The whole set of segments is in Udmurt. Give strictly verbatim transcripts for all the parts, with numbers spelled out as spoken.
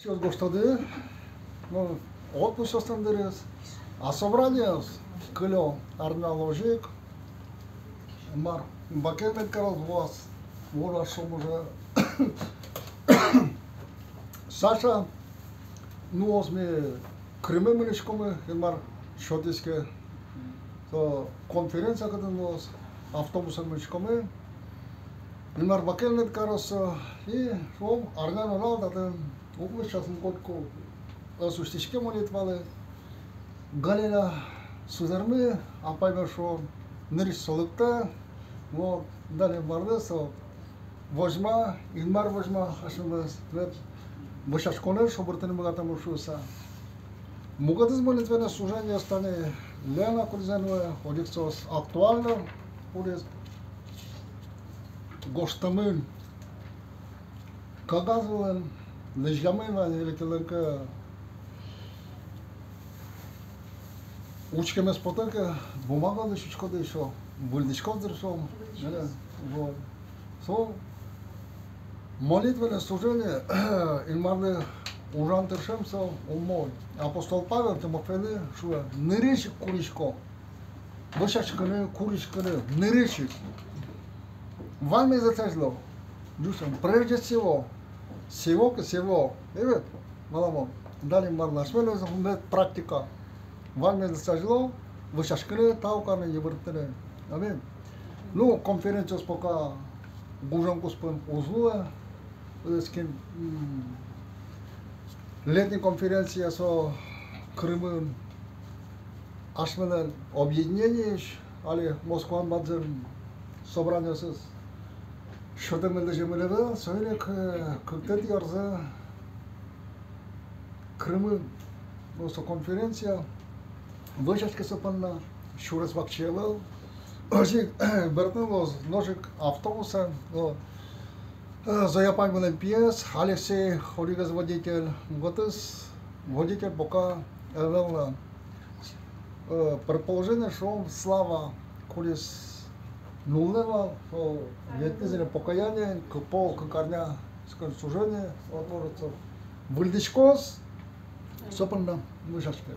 Сиос гожтоды, ну, отпускъёслэн дырыз, а собраниос кылё арнялы озьы ик. Мар бакель мед кароз, вуоз, вуоз шуом уже. Саша нуоз, ми Крымэ мынӥськомы, Инмар сётӥз ке, со конференция кытын луоз, автобусэн мынӥськомы. Инмар бакель мед кароз со, и шуом, арня нунал татын укмыс часын котьку ӧс усьтӥське молитвалы. Галина сузэрмы, апаймы, шуом, нырысь со лыктэ, но Галина Инмарлы со возьма, Инмар возьма асьмемыз, тӥлед вӧсяськонэ шобыртыны быгатомы шуыса. Мукетыз молитвенное служениез тани Лена кудӥз нуэ, одӥг соос актуально кудӥз гожтэмын кагаз вылын, лэзьямын вань, или кылын ке учкемез потэ ке, бумагаез учкоды ещё, выльдӥськоз дыр со. Выльдӥськоз. Э, вот. Со молитвенное служение, Инмарлы ужан тыршем со умой. Апостол Павел Тимофейлы шуэ: нырысь ик курисько. Вӧсяськыны, куриськыны, нырысь ик. Ваньмызлэсь азьло. Ӟуч сямен, прежде всего. Всего ке всего. Эвет, валамон. Дан Инмарлы, асьмелэн со мед практика. Ваньмызлэсь азьло вӧсяськыны, тау карыны, йыбырттыны. Аминь. Ну, конференциос пока гужем куспын уз луэ. Эскем, м, летний конференция со Крымын, асьмелэн объединениысь, али Москваын бадӟым собраниосыз сётэмын, лэземын ӧвӧл, соин ик, э, кыктэтӥ арзэ Крымын, ну, со конференция, вӧсяське со понна, сюрес вакчи ӧвӧл. Озьы ик бертыны луоз нош ик автобусэн, но, э, Зоя апаймылэн пиез, Алексей, одӥгез водитель, мукетыз водитель пока ӧвӧл на. Э, предположение, шуом, Слава, кудӥз нуллэ вал, со ветлӥз ини покаяние, кык пол, кык арня, скажем, служение, вот, может, со выльдӥськоз, со понна вӧсяське.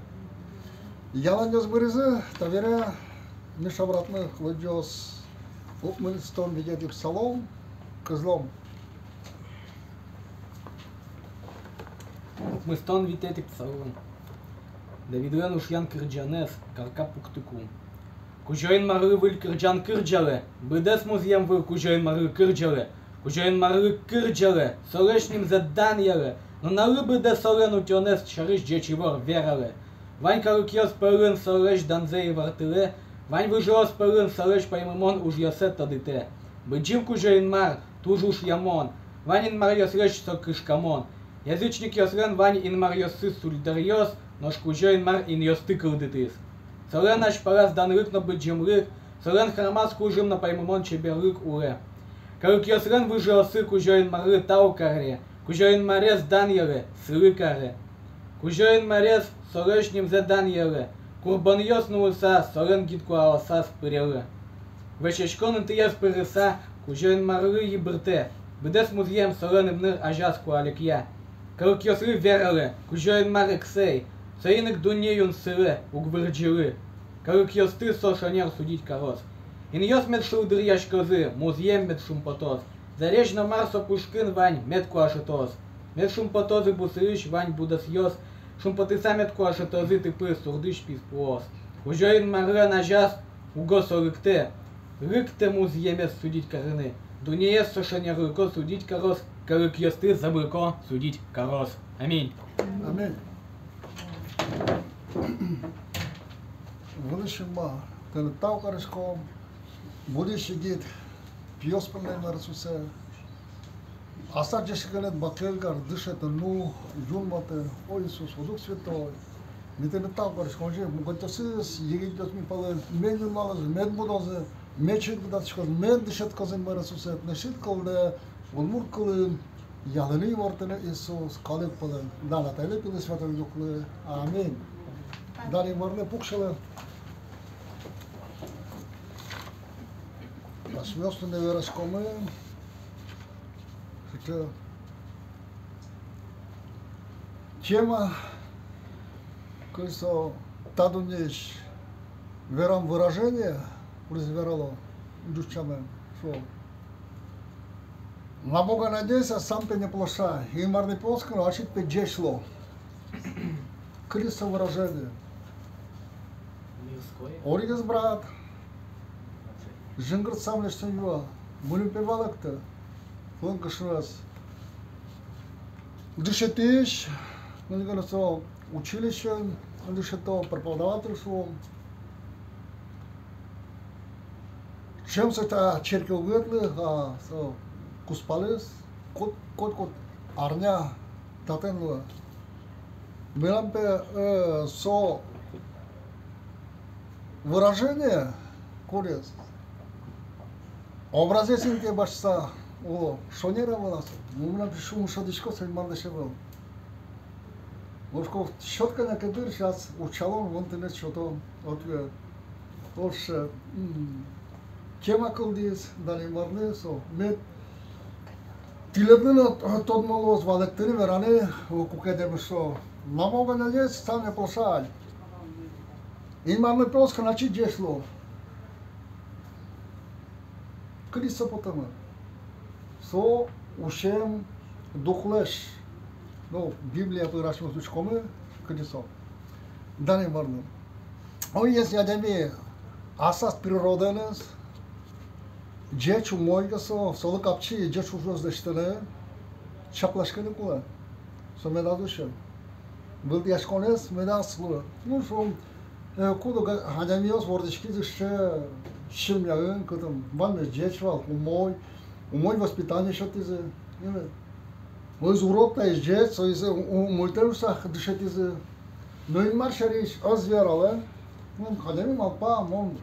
Яланъёс быризы. Табере Миша братмы лыдӟоз укмыстон витетӥ псалом, кылзом. Укмыстон витетӥ псалом. Давидлэн ушъян кырӟанэз, карка пуктыку. Кузё-Инмарлы выль кырӟан кырӟалэ, быдэс музъем выл Кузё-Инмарлы кырӟалэ, Кузё-Инмарлы кырӟалэ, солэсь нимзэ данъялэ, нуналлы быдэ солэн утёнэз сярысь ӟеч ивор вералэ. Вань калыкъёс пӧлын солэсь данзэ ивортылэ, вань выжыос пӧлын солэсь паймымон ужъёссэ тодытэ. Быдӟым Кузё-Инмар, туж ушъямон, вань инмаръёслэсь со кышкамон. Язычникъёслэн вань инмаръёссы сульдэръёс, нош Кузё-Инмар инъёсты кылдытӥз. Солэн азьпалаз данлык но быдӟымлык, солэн храмаз кужым но паймымон чеберлык улэ. Калыкъёслэн выжыоссы Кузё-Инмарлы тау каре, Кузё-Инмарез данъялэ, сӥлы каре. Кузё-Инмарез, солэсь нимзэ данъялэ, курбонъёс нуыса, солэн гидкуаосаз пырелэ. Вӧсяськон интыез пырыса, Кузё-Инмарлы йыбыртэ, быдэс музъем солэн ымныр азяз куалекъя. Калыкъёслы вералэ: Кузё-Инмар эксэй, соин ик дунне юн сылэ, уг вырӟылы. Калыкъёсты со шонер судить кароз. Инъёс мед шулдыръяськозы, музъем мед шумпотоз. Зарезь но мар со пушкын вань, мед куашетоз. Мед шумпотозы бусыысь вань будосъёс, шумпотыса мед куашетозы тыпы сурдысь писпуос. Кузё-Инмарлэн азяз уго со лыктэ, лыктэ музъемез судить карыны. Дуннеез со шонерлыко судить кароз, калыкъёсты зэмлыко судить кароз. Аминь. Аминь. Вылысь Инмар, тыныд тау кариськом, будӥсь егит пиос понна, Инмар Иисусэ. Аслад ӟечкылыкед бакель кар, дышеты, нуы, юнматы, о Иисус, о Дух Святой. Ми тыныд тау кариськом, озьы мукетъёсыз егитъёс ми пӧлын мед юнмалозы, мед будозы, мед чингыртӥськозы, мед дышетскозы, Инмар Иисусэ, тынэсьтыд кылдэ удмурт кылын ялыны, ивортыны Иисус калык пӧлын. Дан Атайлы, Пилы, Святой Духлы. Аминь. Дан Инмарлы, пуксьылэ. Асьмеос туннэ вераськомы сыӵе: Тема, кызьы со та дуннеысь верам выражение, кудӥз верало ӟуч сямен, со: «На Бога надейся, сам пе не плошай». Инмарлы пе оскы но, ачид пе ӟеч луо. Кызьы со выражение? Одӥгез брат жингыртса мынэсьтым юа: «Мыным пе валэктэ». Солэн кышноез дышетӥсь, ну, гинэ со училищеын дышето, преподаватель со. Чем со та черке уг ветлы, а со кузпалыз коть, коть, коть арня татын луэ. Милям пе, э, со выражение, кудӥз образец интые басьтыса уло, шонер-а вал-а со. Ну, мынам пе шумы шӧдӥське со, Инмарлэсь ӧвӧл. Нош ку сёт кӧня ке дыр, сейчас утчалом, мон тыныд сёто ответ. Нош, м, тема кылдӥз, дан Инмарлы, со мед тӥледлы но тодмо луоз, валэктыны, вераны, о, куке адями шуэ: «На Бога надейся, сам не плошай». Инмарлы пе оскы но, ачид ӟеч луо. Кызьы со потэмын? Со усем духлэсь. Ну, Библия пыр асьмеос учкомы, кызьы со. Дан Инмарлы. О, если адями аслаз природаеныз ӟеч, умой ке, со, солы капчи ӟеч ужъёс лэсьтыны, чакласькыны кулэ. Со медаз усьы. Вылтӥяськонэз медаз луы. Ну, шуом, э, куд-ог адямиос вордӥськизы сыӵе семьяын, кытын ваньмыз ӟеч вал, умой, умой воспитание сётӥзы. Озьы урод таиз ӟеч, соиз у-, умой таиз шуыса дышетӥзы. Но Инмар сярысь ӧз вералэ. Ну, адями малпа: мон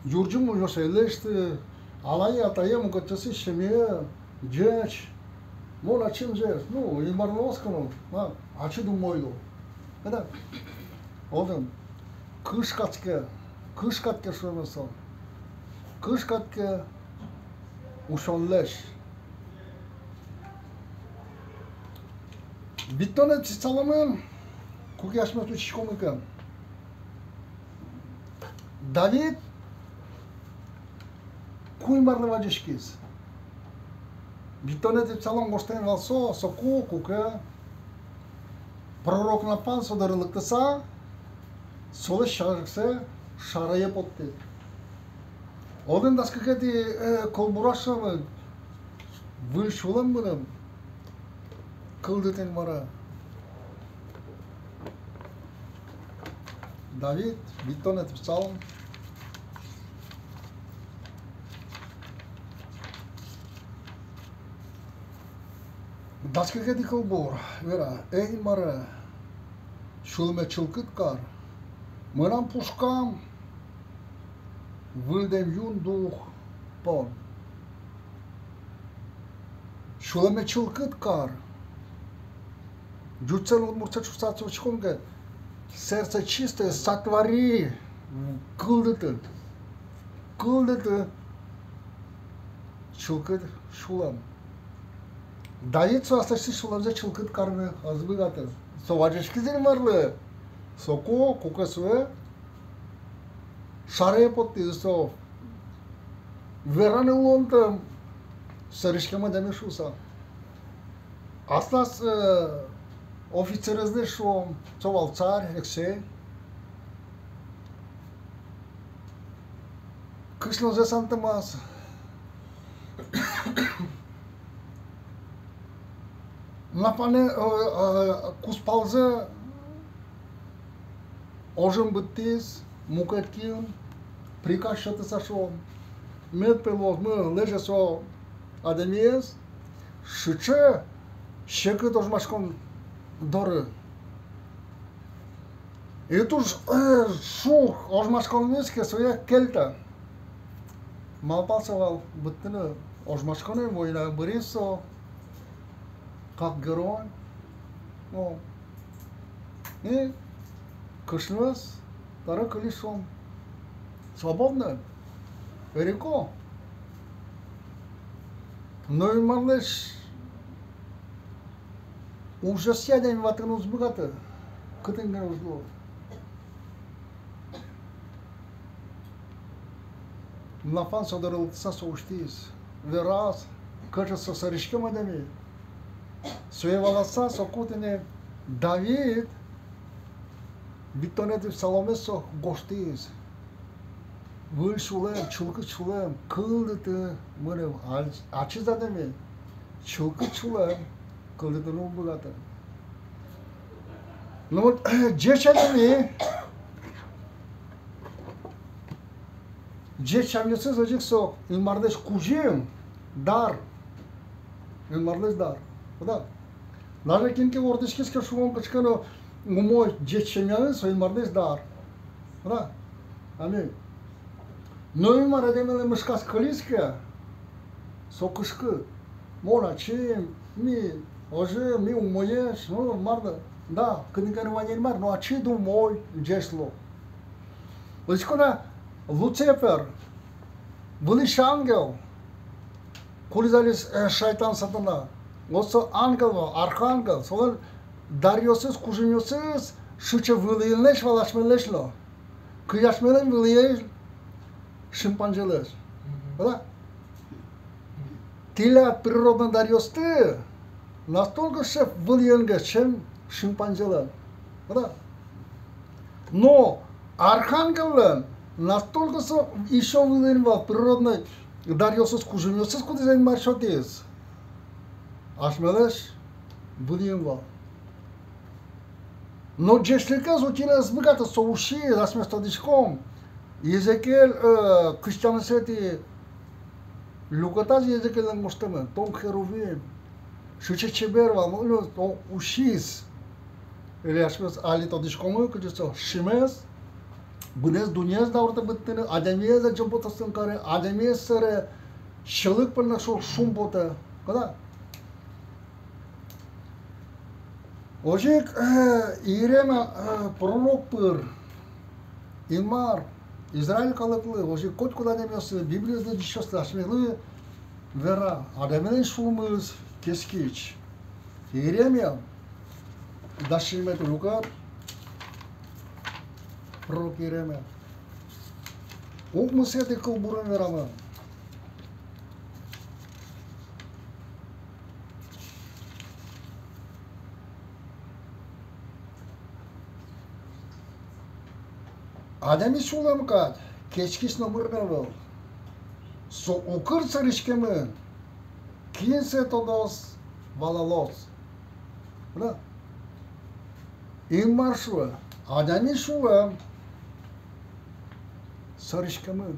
юрӟым ужъёс ӧй лэсьты, анае-атае, мукетъёсыз семьяе ӟеч. Мон ачим ӟеч. Ну, Инмарлы оскы но, а, ачид умой луо. Кадь-а? Отын кышкатске, кышкатске шуэмын со. Кышкатске усёнлэсь. Витьтонэтӥ псаломын, куке асьмеос учкиськомы ке, Давид ку Инмарлы вазиськиз? Витьтонэтӥ псалом гожтэмын вал со, соку, куке пророк Нафан со доры лыктыса, солэсь сярыксэ шарае поттӥз. Отын дас кыкетӥ, э, кылбураз шуэмын: «Выль сюлэм мыным кылдыт, Инмаре». Давид, витьтонэтӥ псалом. Дас кыкетӥ кылбур вера: «Эй, Инмаре, сюлме чылкыт кар, мынам пушкам выльдэм юн дух пон». Сюлме чылкыт кар. Ӟучсэ но удмуртсэ шуыса учком ке, сердце чистое сотвори, кылдыты. Кылдыты чылкыт сюлэм. Давид со аслэсьтыз сюлэмзэ чылкыт карыны ӧз быгаты. Со вазиськиз Инмарлы. Соку, куке сое шарае поттӥз, со вераны луонтэм сӧриськем адями шуыса. Аслаз, э, офицерезлэсь, шуом, со вал царь, эксэй. Кышнозэ сантэмаз. Нафанлэн, э, э, кузпалзэ ожын быдтӥз, мукет киын приказ сётыса, шуом. Мед пе луозмы лэзе со адямиез сыӵе секыт ожмаськон доры. И туж, э, шуг ожмаськон луиз ке, сое кельто. Малпаса вал быдтыны ожмаськонын, войнаын быриз со, как герой. Но и кышноез табере кылиз со свободной, эрико. Но Инмарлэсь Ужъёсъя адями ватыны уз быгаты, кытын ке но уз луы. Нафан со доры лыктыса, со усьтӥз, вераз, кыӵе со сӧриськем адями. Сое валаса, соку тӥни Давид витьтонэтӥ псаломез со гожтӥз. Выль сюлэм, чылкыт сюлэм кылдыты мыным. А-, ачиз адями чылкыт сюлэм кылдытыны уг быгаты. Ну вот, ӟеч адями, ӟеч сямъёсыз озьы ик со Инмарлэсь кузьым, дар. Инмарлэсь дар. Да. Даже кин ке вордӥськиз ке, шуом, кыӵе ке но умой ӟеч семьяын, со Инмарлэсь дар. Да. Аминь. Но Инмар адямилэн мышказ кылиз ке, со кышкыт. Мон ачим, ми озьы, ми умоесь, ну, мар да. Да, кытын ке но вань Инмар, но ачид умой, ӟеч луо. Учкоды, Люцифер, вылысь ангел, кудӥз али, э, шайтан, сатана. Вот со ангел вал, архангел, солэн даръёсыз, кужымъёсыз сыӵе вылӥенлэсь вал асьмелэсь но. Кызьы асьмелэн вылӥе шимпанзелэсь. Мгм. Да? Тӥляд природной даръёсты настолько сыӵе вылӥен ке, чем шимпанзелэн. Да? Но архангеллэн настолько со ещё вылӥен вал природной даръёсыз, кужымъёсыз, кудӥз Инмар сётӥз. Асьмелэсь вылӥен вал. Но ӟечлыкез утьыны ӧз быгаты, со усиз, асьмеос тодӥськом. Иезекииль, э, кызь тямысэтӥ люкетаз Иезекииллэн гожтэмын, тон херувим. Сыӵе чебер вал, но, но со усиз. Или асьмеос али тодӥськомы, кызьы со шимес, быдэс дуннеез дауртэ быдтыны, адямиез ӟем потосын каре, адямиез сэре сьӧлык понна шо-, шумпотэ. Куда? Озьы ик, э, Иеремия, э, пророк пыр Инмар Израиль калыклы, озьы ик котькуд адямиослы, Библиез лыдӟисьёслы, асьмелы вера: адямилэн сюлмыз кескич. Иеремия, дас сизьыметӥ люкет, пророк Иеремия. Укмысэтӥ кылбурын верамын. Адями сюлэм кадь кескич номыр но ӧвӧл. Со укыр сӧриськемын, кин сое тодоз, валалоз. Куда? Инмар шуэ, адями сюлэм сӧриськемын.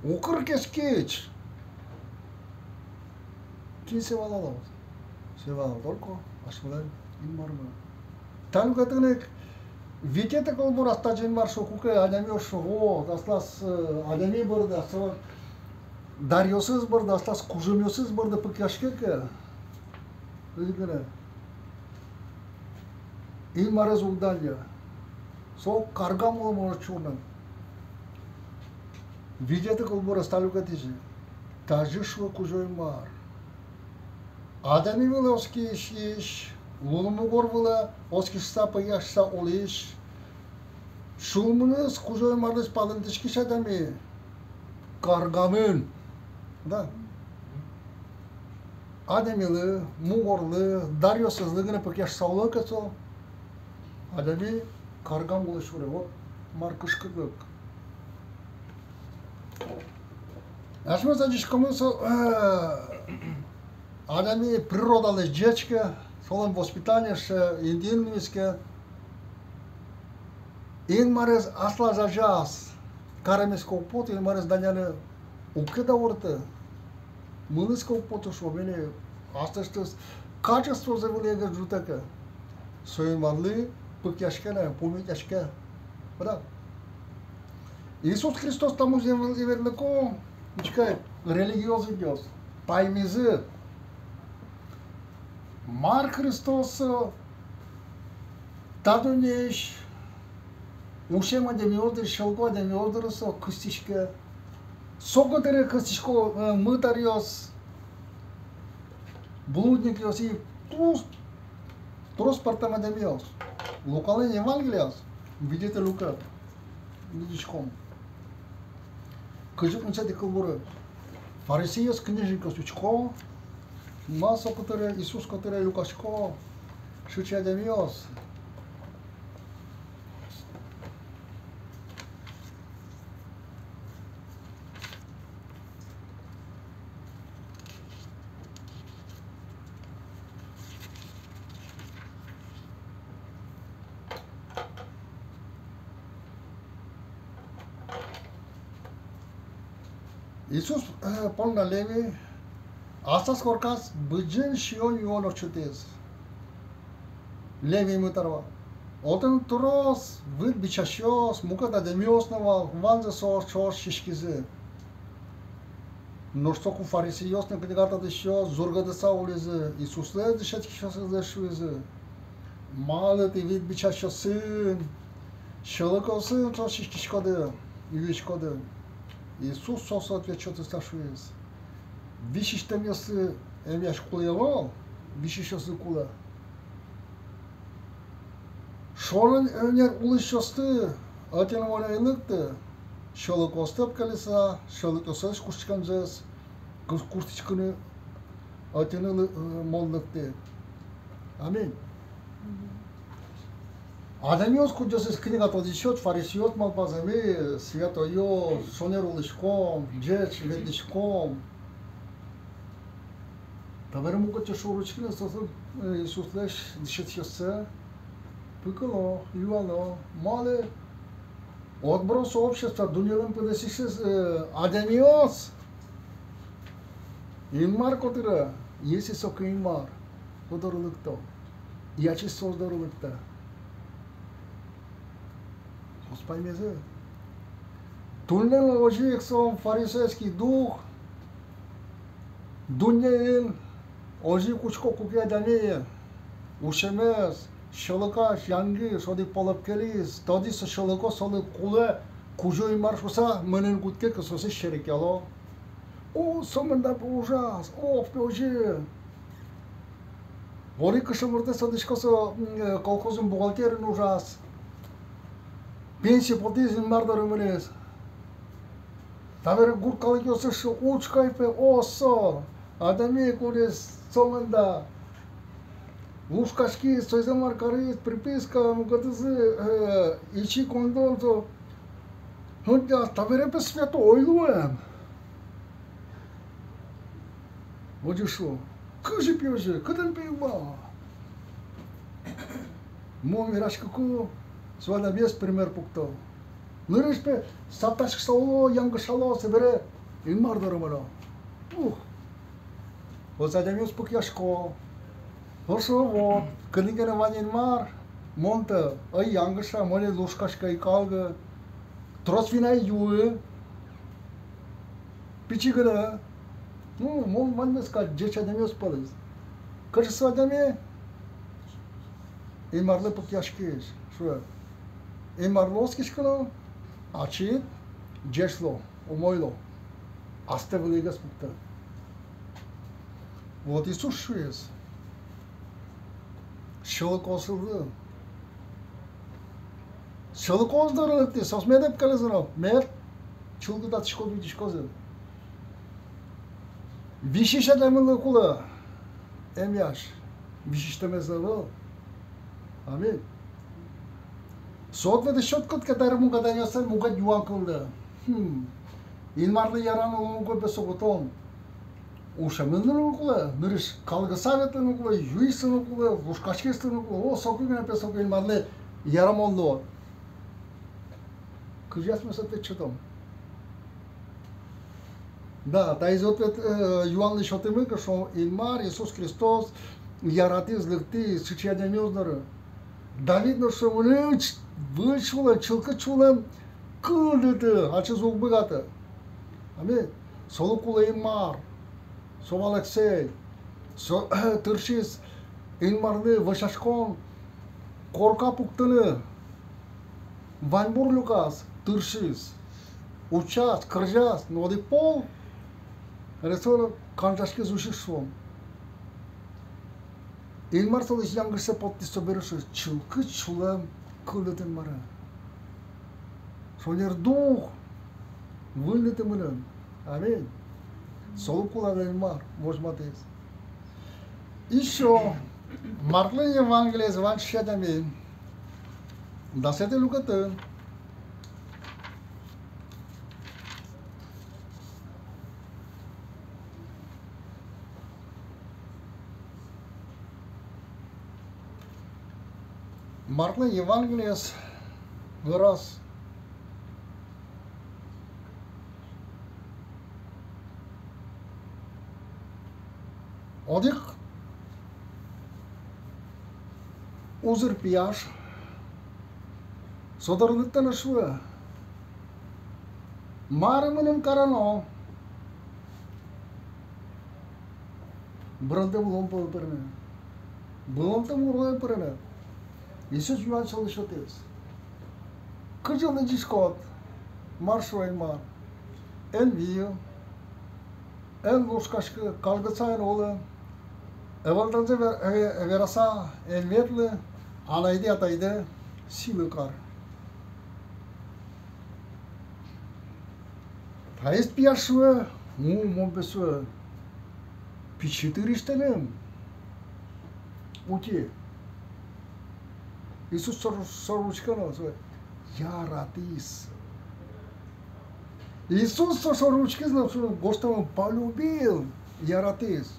Укыр кескич. Кин сое валалоз? Сое валалоз только асьмелэн Инмармы. Та люкетын ик витетӥ кылбур, ас тазьы Инмар шуэ, куке адямиос шуо, аслаз, э, адями борды, аслаз даръёсыз борды, аслаз кужымъёсыз борды пыкъяське ке, озьы гинэ Инмарез уг данъя. Со каргам улэ может сюрыны. Витетӥ кылбурез, та люкетысь. Тазьы шуэ Кузё-Инмар: адями вылэ оскись, лулмугор вылэ оскиськыса, пыкъяськыса улӥсь, сюлмыныз Кузё-Инмарлэсь палэнтӥськись адями каргамын. Да. Адямилы, мугорлы, даръёсызлы гинэ пыкъяськыса улэ ке со, адями каргам улэ сюре. Вот мар кышкытлык. Асьмеос адӟиськомы со, э, адями природалэсь ӟеч ке, солэн воспитаниез, э, интыын нуиз ке, Инмарез аслаз азяз каремез ке уг поты, Инмарез данъяны уг ке даурты, мылыз ке уг поты, шуом, ини аслэсьтыз качествозэ вылӥ ке ӝутэ ке, со Инмарлы пыкъяське но пумитъяське. Правда? Иисус Христос та музъем выл иверлыко, учкы ай, религиозникъёс паймизы, мар Христос та дуннеысь усем адямиос доры, сьӧлыко адямиос доры со кыстӥське. Со котыре кыстӥсько, э, мытаръёс, блудникъёс и туж Трос пӧртэм адямиос. Лукалэн Евангелияз, витетӥ люкет, лыдӟиськом. Кызь укмысэтӥ кылбурез. Фарисейёс, книжникъёс учко, ма со котыре, Иисус котыре люкасько, сыӵе адямиос. Иисус, э, понна Левий аслаз корказ быдӟым сиён-юон ортчытӥз. Левий мытар вал. Отын трос выт бичасьёс, мукет адямиос но вал, ваньзы соос ӵош сиськизы. Нош соку фарисейёс но книга тодӥсьёс зургадыса улӥзы, Иисуслэсь дышетскисьёсызлы шуизы: «Малы тӥ выт бичасьёсын, сьӧлыкоосын ӵош сиськиськоды, юиськоды?» Иисус соослы ответ сётыса шуиз: «Висисьтэмъёслы эмъясь кулэ ӧвӧл, висисьёслы кулэ. Шоронер улӥсьёсты ӧтьыны мон ӧй лыкты, сьӧлыкоосты ӧпкелыса, сьӧлыкъёсысь куштӥськемзэс куш-, куштӥськыны ӧтьыны лы-, э, мон лыктӥ». Аминь. Адямиос, кудъёсыз книга тодӥсьёс, фарисейёс малпазы: ми святойёс, шонер улӥськом, ӟеч ветлӥськом. Табере мукет шоры учкыны, соослы, э, Иисуслэсь дышетскисьёссэ пыкыло, юало: «Малы отброс общества, дуннелэн пыдэсысез, э, адямиос Инмар котыре, если соку Инмар со доры лыкто, и ачиз соос доры лыктэ?» Соос паймизы. Туннэ но озьы ик со фарисейский дух, дуннеын озьы ик учко, куке адями усемез сьӧлыкась, янгыш, одӥг пол ӧпкелиз, тодӥз, со сьӧлыкоос солы кулэ, Кузё-Инмар шуыса, мынын кутске ке, соосыз серекъяло. О, сомында пе ужаз, о, пе озьы. Одӥг кышномуртэз тодӥсько, со, м, э, колхозын бухгалтерын ужаз. Пенсие потӥз, Инмар доры мынӥз. Табере гурт калыкъёсыз шуо: учкы ай пе, о, со адями, кудӥз сомында лушкаськиз, сойзэ мар кариз, приписка, мукетызы, э, ичи коньдон со. Нош табере пе святой луэм. Озьы шуо. Кызьы пе озьы, кытын пе юа? Мон вераськыку, со адямиез пример пукто. Нырысь пе саптаськыса уло, янгышало, собере Инмар доры мыно. Ух. Вот адямиос пыкъясько. Нош вот, кытын ке но вань Инмар, мон-то ӧй янгыша, мон ӧй лушкаськы, ӧй калгы. Трос вина ӧй юы. Пичи гинэ. Ну, мон ваньмыз кадь ӟеч адямиос пӧлысь. Кыӵе со адями? Инмарлы пыкъяськись, шуэ. Инмарлы оскиськы но, ачид ӟеч луо, умой луо. Астэ вылӥгес пуктэ. Вот Иисус шуиз: сьӧлыкоосызлы. Сьӧлыкоос доры лыктӥз, соос мед ӧпкелозы но, мед чылкытатӥськозы, утиськозы. Висись адямилы кулэ эмъясь, висисьтэмезлы ӧвӧл. Аминь. Со ответэз сётӥськод ке, табере мукет адямиослэн мукет юан кылдэ. Хм. Инмарлы яраны луыны кулэ пе соку тон усемын луыны кулэ, нырысь калгыса ветлыны кулэ, юись луыны кулэ, лушкаськись луыны кулэ. О, соку гинэ пе соку Инмарлы ярамон луод. Кызьы асьмеос ответ сётом? Да, таиз ответ, э, юанлы сётӥмы ке, шуом, Инмар Иисус Христос яратӥз, лыктӥз сыӵе адямиос доры. Давид но шуэ: мыным выль сюлэм, чылкыт сюлэм кылдыты, ачиз уг быгаты. Аминь. Солы кулэ Инмар. Со вал эксэй. Со тыршиз Инмарлы вӧсяськон корка пуктыны. Ваньбур люказ, тыршиз, утчаз, кырӟаз, но одӥг пол, ресор канжаськиз, усиз, шуом. Инмар солэсь янгышсэ поттӥз со бере, шуэ: чылкыт сюлэм кылдыт Инмаре. Шонер дух выльдыты мыным. Аминь. Солы кулэ Инмар, возьматӥз. Ещё Марклэн Евангелиез, вань сётӥ адями. Дасэтӥ люкетын. Марклэн Евангелиез, выраз. Одӥг узыр пияш со доры лыктэ но шуэ: мар мыным кароно, быронтэм улон пӧлы пырыны, быронтэм улонэ пырыны? Иисус юан солы сётӥз: кызьы лыдӟиськод, мар шуэ Инмар? Эн вий, эн лушкаськы, калгыса эн улы, ӧвӧлтэмзэ вер-, э, вераса эн ветлы, анайдэ, атайдэ сӥлы кар. Таиз пияш шуэ: ну, мон пе, шуэ, пичи дырысьтэным утӥ. Иисус со шоры учке но, шуэ: яратӥз. Иисус со шоры учкиз но, шуэ, гожтэмын: полюбил, яратӥз.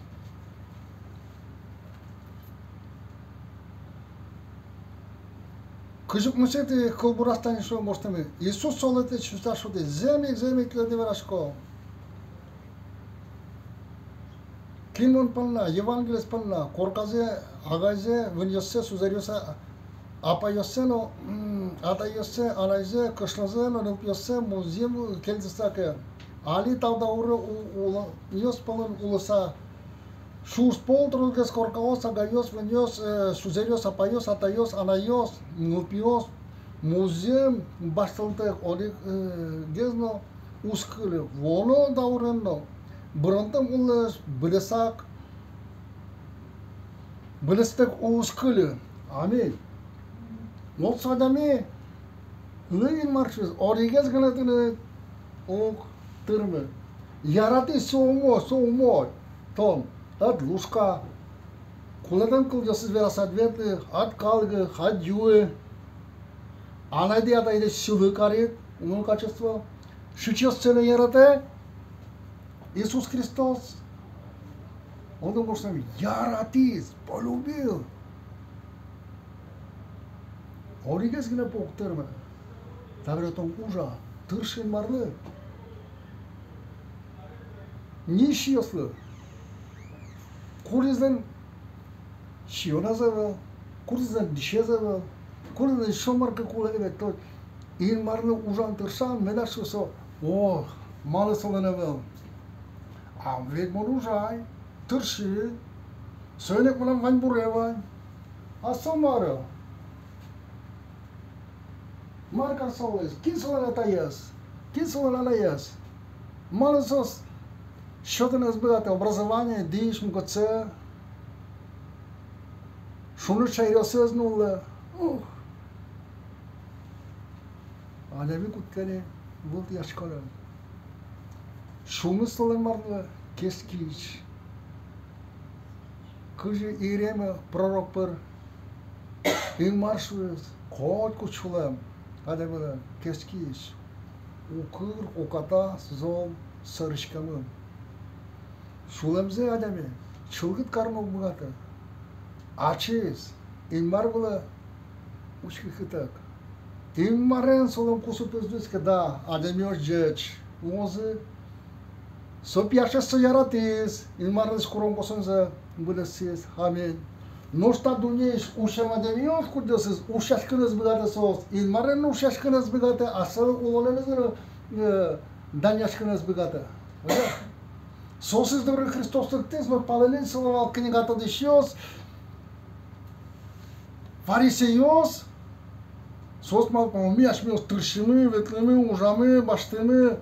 Кызь укмысэтӥ кылбураз тани со гожтэмын. Иисус солы тӥ сюса шуэ: зэм ик, зэм ик тӥледлы верасько. Кин мон понна, Евангелиез понна, корказэ, агайзэ, вынъёссэ, сузэръёссэ, апайёссэ но, м, атайёссэ, анайзэ, кышнозэ но, нылпиоссэ музъем кельтыса ке, али та даурын у-, улонъёс пӧлын улыса, сюрс пол тросгес коркаос, агайёс, вынъёс, э, сузэръёс, апайёс, атайёс, анайёс, нылпиос музъем басьтылытэк одӥгез но уз кыльы, вуоно даурын но быронтэм улонэз быдэсак, быдэстэк уз кыльы. Аминь. Вот со адямилы Инмар шуиз: одӥгез гинэ тыныд уг тырмы. Яратӥз, со умой, со умой. Тон ӧд лушка, кулэтэм кылъёсыз вераса ӧд ветлы, ӧд калгы, ӧд юы. Анайдэ, атайдэ сӥлы карид, умой качество. Сыӵеосты но яратэ Иисус Христос. Отын гожтэмын: яратӥз, полюбил. Одӥгез гинэ пе уг тырмы. Табере тон ужа, тыршы Инмарлы. Нищийёслы. Кудӥзлэн сиёнэз ӧвӧл, кудӥзлэн дӥсез ӧвӧл, кудӥзлэн сомаркы кулэ ӧвӧл, то Инмарлы ужан, тыршан, меда шуы со: о, малы солэн ӧвӧл? А ведь мон ужай, тырши, соин ик мынам ваньбуре вань. А со мар-о? Мар кар солэсь? Кин солэн атаез? Кин солэн анаез? Малы соос сётыны ӧз быгатэ образование, дӥсь, мукетсэ? Шуныт шаеръёссэ ӧз нуллэ. Ух. Адями кутске ни вылтӥяськонын. Сюлмыз солэн марлы кескич. Кызьы Иеремия пророк пыр Инмар шуиз: котькуд сюлэм адямилэн кескич, укыр, уката, зол, сӧриськемын. Сюлэмзэ адями чылкыт карыны уг быгаты. Ачиз Инмар вылэ учкытэк. Инмарен солэн кусыпез луиз ке, да, адямиос ӟеч луозы. Со пияшез со яратӥз, Инмарлэсь курон-косонзэ быдэстӥз. Аминь. Нош та дуннеысь усем адямиос, кудъёсыз ушъяськыны ӧз быгатэ соос, Инмарен но ушъяськыны ӧз быгатэ, аслаз улонэнызы но, э, данъяськыны ӧз быгатэ. Соосыз доры Христос лыктӥз, но палэнын сылэ вал книга тодӥсьёс, фарисейёс. Соос малпало: ми асьмеос тыршимы, ветлӥмы, ужамы, басьтӥмы,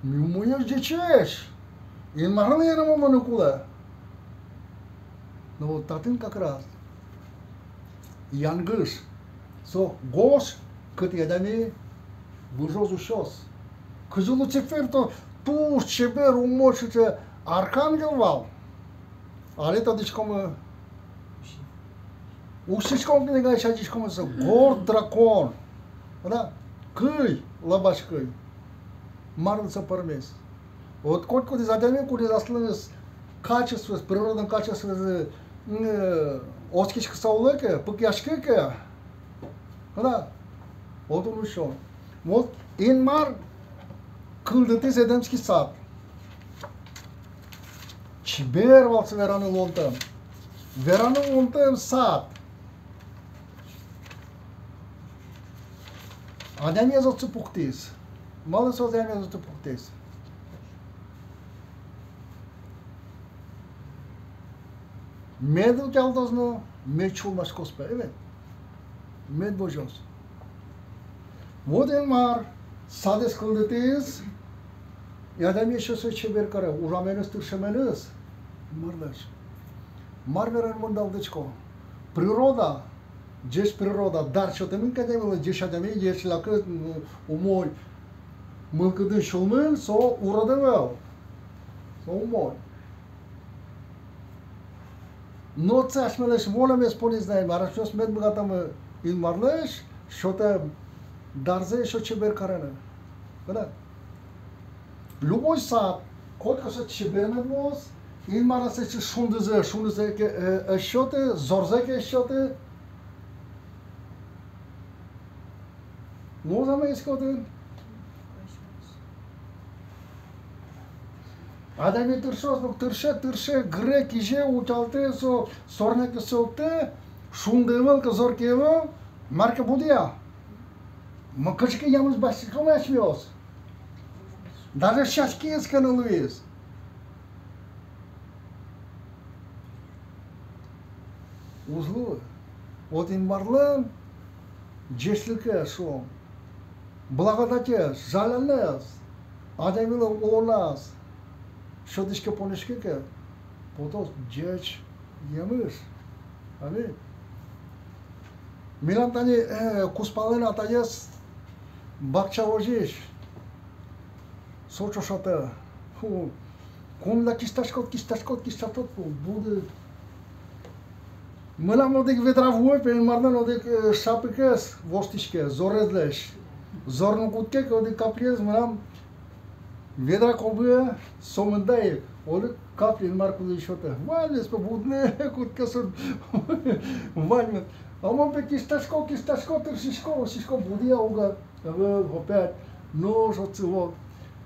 ми умоесь, ӟечесь, Инмарлы ерам мыны кулэ. Но вот татын как раз янгыш. Со гож, кытӥ адями выжоз, усёз. Кызьы Люцифер-то туж чебер, умой, сыӵе архангел вал. Али тодӥськомы, усьтӥськом книгаысь, адӟиськомы, со горд дракон. Да? Кый, лобась кый. Марлы со пӧрмиз? Вот котькудӥз адями, кудӥз аслыз качествоез, природной качествоез, э, оскиськыса улэ ке, пыкъяське ке, да, отын усё. Вот Инмар кылдытӥз Эдемский сад. Чебер вал со вераны луонтэм. Вераны луонтэм сад. Адямиез отчы пуктӥз. Малы со адямиез отчы пуктӥз? Мед утялтоз но, мед сюлмаськоз пе, эвет. Мед возёз. Вот Инмар садэз кылдытӥз, и адямиез сое чебер каре, ужаменыз, тыршеменыз. Инмарлэсь. Мар вераны мон далтӥсько? Природа, ӟеч природа, дар сётэмын ке адямилы, ӟеч адями, ӟеч лякыт, м, умой мылкыдын, сюлмын, со урод ӧвӧл. Со умой. Но отчы асьмелэсь волямес понӥз на Инмар, асьмеос мед быгатомы Инмарлэсь сётэм дарзэ ещё чебер карыны. Кыӵе? Любой сад, котькыӵе чебер мед луоз, Инмар аслэсьтыз шундызэ, шундызэ ке, э, ӧз сёты, зорзэ ке ӧз сёты, луоз-а мае отын? Адями тыршоз но, тырше, тырше, гыре, кизе, утялтэ, со сорнякез султэ, шунды ӧвӧл ке, зор ке ӧвӧл, мар ке будэ-а? Ма, кыӵе ке ямысь басьтӥськом асьмеос. Даже сяськаез ке но луиз. Уз луы. Вот Инмарлэн ӟечлыкез, шуом, благодатез, жалянэз адямилэн улоназ сётӥське, понӥське ке, потоз ӟеч емыш. Аминь. Милям тани, э, кузпалын атаез бакча возись. Со ӵошатэ. Фу. Кунда кистаськод, кистаськод, кистаськод, фу, буды. Мынам одӥг ведра вуэ пе, Инмарлэн одӥг, э, шапыкез воштӥське, зорезлэсь. Зорны кутске ке, одӥг каплиез мынам ведра кобые сомында ик, одӥг капли Инмар кудӥз сётэ. Ваньмыз пе будны кутске со. Ваньмыз. А мон пе кистасько, кистасько, тыршисько, усисько, будэ-а, уг-а. Ага, опять. Нош отчы вот.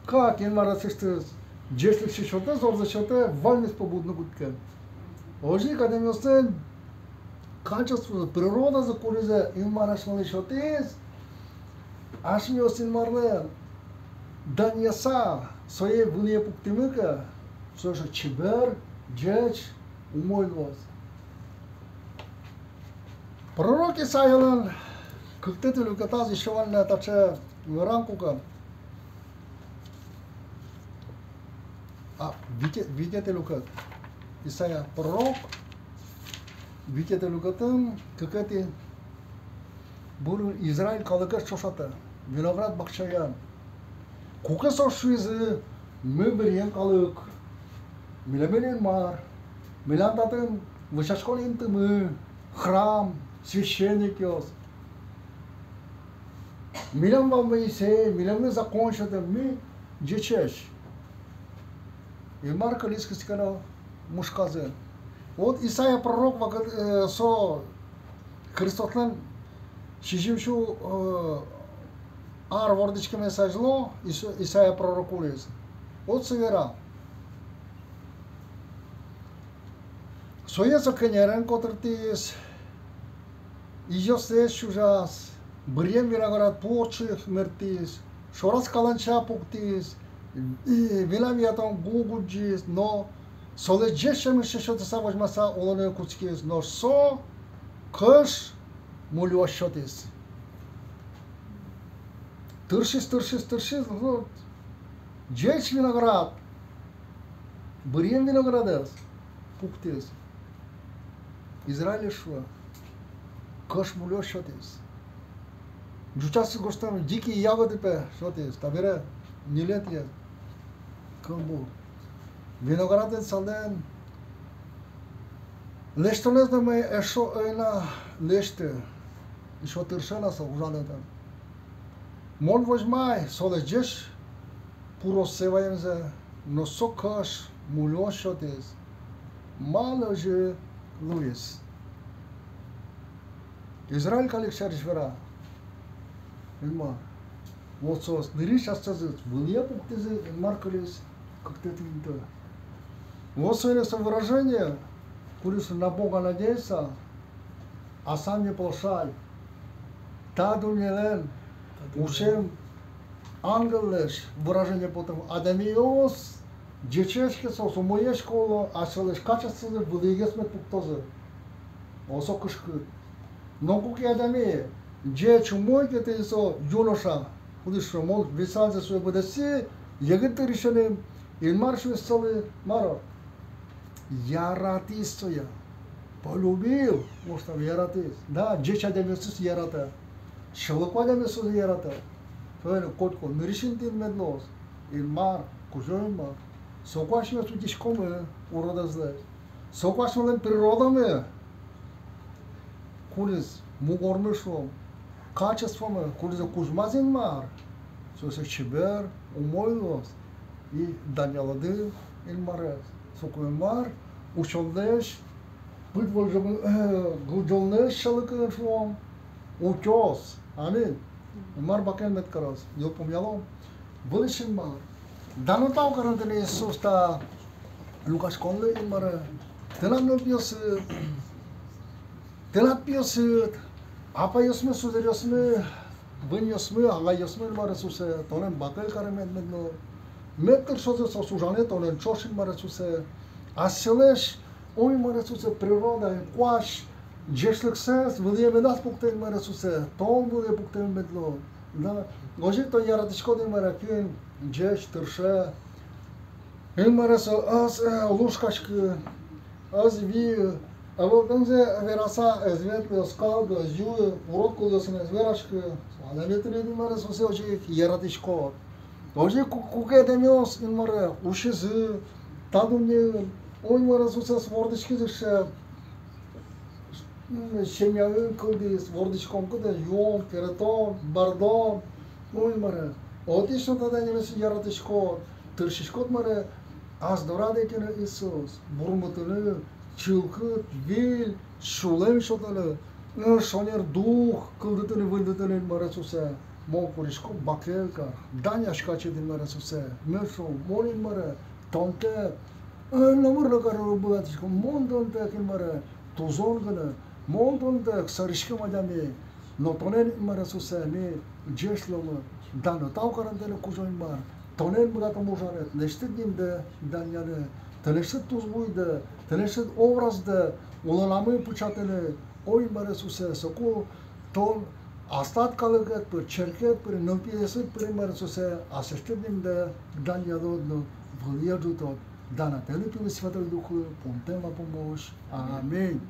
Как Инмар аслэсьтыз ӟечлыксэ сётэ, зорзэ сётэ, ваньмыз пе будны кутске. Озьы ик адямиослэн качествозы, природазы, кудӥзэ Инмар асьмелы сётӥз, асьмеос Инмарлы данъяса, сое вылӥе пуктӥмы ке, со сыӵе чебер, ӟеч, умой луоз. Пророк Исаиялэн кыктэтӥ люкетаз ещё вань на таӵе веран куке. А, вите-, витетӥ люкет. Исаия пророк, витетӥ люкетын кыкетӥ быръён Израиль калыкез ӵошатэ виноград бакчаен. Куке соос шуизы: «Ми быръем калык, милемын Инмар, милям татын вӧсяськон интымы, храм, священникъёс. Милям вал Моисей, милемлы закон сётэм, ми ӟечесь». Инмар кылиз кыӵе ке но мушказы. Вот Исаия пророк вакыт, э, со Христослэн сизьым сю, э, ар вордӥськемез азьло Ис-, Исаия пророк улӥз. Вот со вера. Сое со кенерен котыртӥз, изъёссэс чужаз, быръем виноград пу отчы мерттӥз, шораз каланча пуктӥз, и вина виятон гу гудӟиз, но солэсь ӟеч емышсэ сётыса, возьмаса улыны кутскиз, нош со кыш мульыос сётӥз. Тыршиз, тыршиз, тыршиз, но ӟеч виноград, быръем виноградэз пуктӥз. Израиль шуэ: кӧш мульыос сётӥз. Ӟучасьёс гожтэмын, дикие ягоды, пе, сётӥз. Табере ньылетӥез кылбур. Виноградэн салэн лэсьтонэз но мон эшшо ӧй на лэсьты, эшшо тырше на со ужаны. Мон возьмай солэсь ӟеч пуроссэ ваемзэ, но со кӧш мульыос сётӥз. Малы озьы луиз? Израиль калык сярысь вера Инмар. Вот соос нырысь асьсэзэс вылӥе пуктӥзы, Инмар кылиз кыктэтӥ инты. Вот соин ик со выражение, кудӥз: «На Бога надейся, а сам не плошай». Та дуннелэн усем ангеллэсь выражение потэ: адямиос ӟечесь ке, соос умоесь ке уло, асьсэлэсь качествозэс вылӥегес мед пуктозы. О, со кышкыт. Но куке адями ӟеч, умой ке, тӥни со юноша, кудӥз шуэ: мон весь азьло сое быдэсъи, егит дырысеным. Инмар шуиз солы мар-о? Яратӥз сое. Полюбил, может, там, яратӥз. Да, ӟеч адямиосыз яратэ. Сьӧлыко адямиосыз яратэ. Соин котьку нырысь интыын мед луоз Инмар, Кузё-Инмар. Соку асьмеос утиськомы уродэзлэсь. Соку асьмелэн природамы, кудӥз мугормы, шуом, качествомы, кудӥзэ кузьмаз Инмар, со сыӵе чебер, умой луоз. И данъялоды Инмарез. Соку Инмар усёнлэсь, пыд вылӟон-, э, гылӟонлэсь сьӧлыкын, шуом, утёз. Аминь. Инмар бакель мед кароз. Йылпумъялом. Вылысь Инмар, дан но тау карон тыныд, Иисус, та люкаськонлы, Инмаре. Тынад нылпиосыд, тынад пиосыд, апайёсмы, сузэръёсмы, вынъёсмы, агайёсмы, Инмаре Иисусэ, тонэн бакель каремед мед луоз. Мед тыршозы соос ужаны тонэн ӵош, Инмаре Иисусэ. Асьсэлэсь, о Инмаре Иисусэ, природа, куазь ӟечлыксэс вылӥе медаз пуктэ, Инмаре Иисусэ, тон вылӥе пуктэмед мед луоз. Да, озьы ик тон яратӥськод, Инмаре, кин ӟеч, тырше, Инмаре, со ӧз, э, лушкаськы, ӧз вий, ӧвӧлтэмзэ вераса ӧз ветлы, ӧз калгы, ӧз юы, урод кылъёсын ӧз вераськы. Со адями тыныд, Инмаре Иисусэ, озьы ик яратӥськод. Озьы ик ку-, куке адямиос, Инмаре, усизы та дуннеын, о Инмаре Иисусэ, вордӥськизы сыӵе, м, семьяын кылдӥз, вордӥськон кыдэ, юон, керетон, бӧрдон, о Инмаре. Отысь но та адямиосыз яратӥськод, тыршиськод, Инмаре, ас дорад ӧтьыны, Иисус, бурмытыны, чылкыт, выль сюлэм сётыны, ы, шонер дух кылдытыны, выльдытыны, Инмаре Иисусэ. Мон курисько, бакель кар, данъясько ачид, Инмаре Иисусэ. Мед шуом: мон, Инмаре, тонтэк, ы, номыр но карыны уг быгатӥськы, мон тонтэк, Инмаре, тузон гинэ, мон тонтэк сӧриськем адями. Но тонэн, Инмаре Иисусэ, ми ӟеч луомы. Дан но тау карон тыныд, Кузё-Инмар. Тонэн быгатом ужаны, тынэсьтыд нимдэ данъяны, тынэсьтыд тусбуйдэ, тынэсьтыд образдэ улонамы пыӵатыны, о Инмаре Иисусэ. Соку тон аслад калыкед пыр, черкед пыр, нылпиосыд пыр, Инмаре Иисусэ, аслэсьтыд нимдэ данъялод но вылӥе ӝутод. Дан Атайлы, Пилы, Святой Духлы пумтэм вапумозь. Аминь.